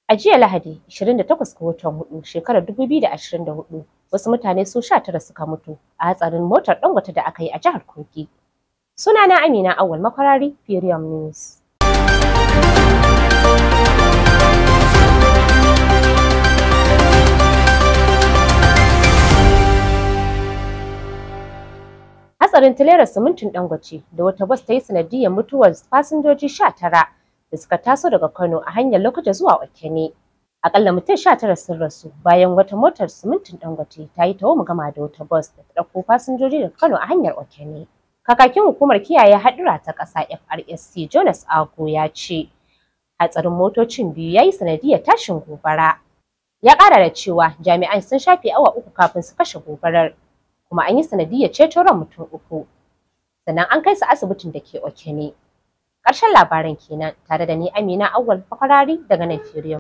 A jiya Lahadi, 28 ga watan 4 shekarar 2024, wasu mutane su 19 suka mutu a hatsarin motar Dangote da aka yi a jihar Kogi. Sunana Amina Awal Makwarari, Premium News. Hatsarin tilerar simintin Dangote da wata bas ta yi sanadiyyar mutuwar fasinjoji 19 da suka taso daga Kano a hanyar Lokoja zuwa Okene. Akalla mutum 19 sun rasu bayan wata motar simintin Dangote ta yi taho gama da wata bas da ta ɗauko fasinjoji daga Kano a hanyar Okene. Kakakin hukumar kiyaye haɗura ta ƙasa FRSC Jonas Ago ya ce hatsarin motocin biyu ya yi sanadiyyar tashin gobara. Ya ƙara da cewa jami'an sun shafe awa 3 kafin su kashe gobarar, kuma an yi sanadiyyar ceto ran mutum 3. Sannan an kai su asibitin da ke Okene. Ƙarshen labaran kenan tare da ni Amina Awal Fakwarari daga nan Firiyo.